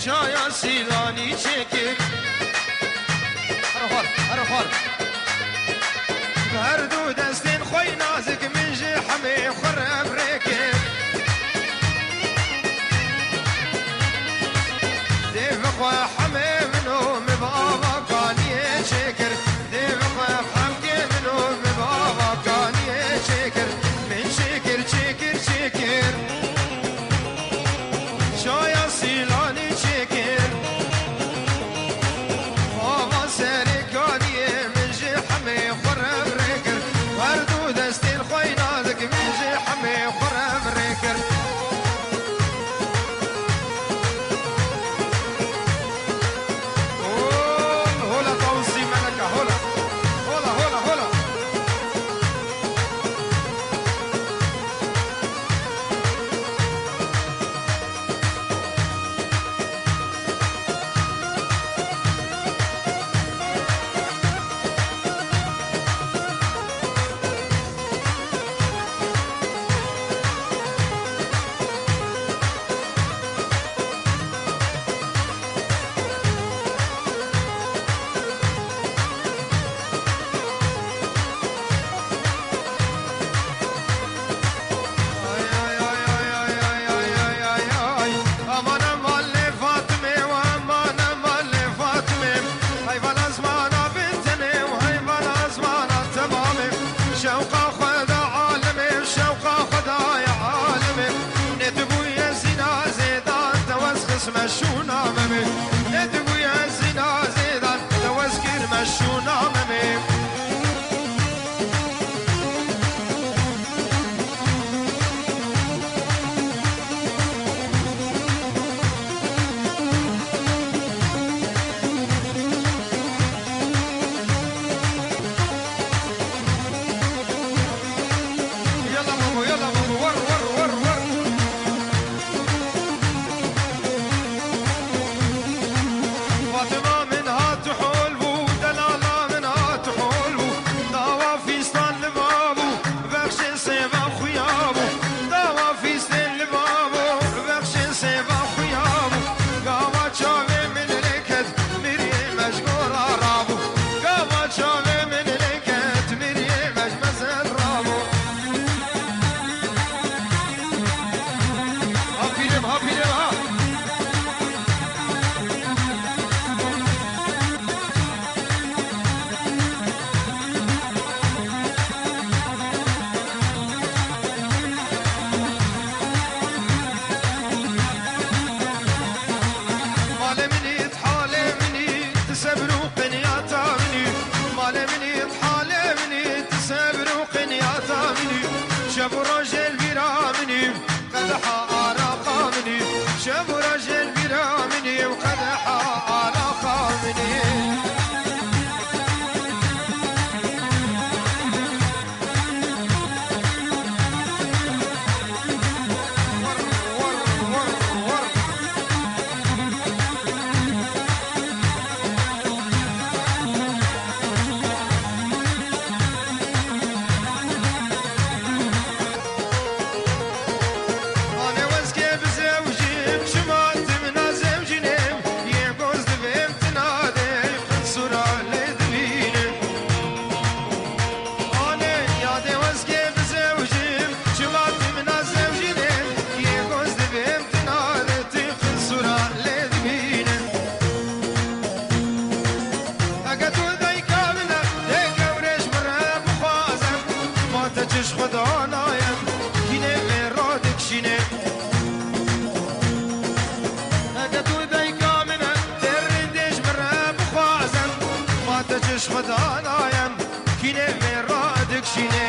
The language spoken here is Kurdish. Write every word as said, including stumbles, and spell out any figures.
Çaya Sîlanî çêkir. Here xwar, here xwar. Her du destên xwe yî nazik, min ji hemê xwe re bi rê kir. Dê bi xwe hemê min û min bi ava kaniyê çêkir. Dê bi xwe hemkê min û min bi ava kaniyê çêkir. Min çêkir, çêkir, çêkir. Çaya Sîlanî çêkir. Ava serê kaniyê min ji hemê xwe re bi rê kir. Her du destên xwe yî nazik, min ji hemê xwe re bi rê kir. Hol, hola Tawusî Meleka, hola. Hola, hola, hola. Aman aman lê Fatime, aman aman lê Fatime. Heyvala zimana bin tenê û heyvala zimana temamê. Şewqa xwe da alemê, şewqa xwe da ya alemê. Nê tu bûye zîna zêdan, te wez xisme şûna memê. Nê tu bûye zîna zêdan, te wez kirme şûna memê. Yalla mamo, yalla mamo, war, war, war, war. Fatima min hat hol bû, delala min hat hol bû. Dawa fîstan li va bû, bexşê sêva xuya bû. Dawa fîstên li va bû, bexşê sêva xuya bû. Gava çavê min lê ket, miriyê me ji gora rabû. Gava çavê min lê ket, miriyê me ji mezin rabû. Ha pîrê min, ha pîrê min, ha. Malê min î, halê min î, tu sebir û qenyata min î. Malê min î, halê min î, tu sebir û qenyata min î. Şev û rojê li bîra min î. Qedeha araqa min î, şev û rojê li bîra min î, qedeha araqa min î. Ane wezkê bizewjim, çima tu min nazewjînê? Yê goz divêm tu nadê, qisûra lê dibînim. Ane yadê wezkê bizewjim, çima tu min nazewjînê? Yê goz divêm tu nadê, tu qisûra lê dibînim. Eke tu dayika min e, dê gewrê ji min re bixwazem, ma te çi ji xwe danaye, kînê vê re dikişîne. Eke tu dayika min e, dê rindê ji min re bixwazem, ma te çi ji xwe danaye, kînê vê re dikişîne.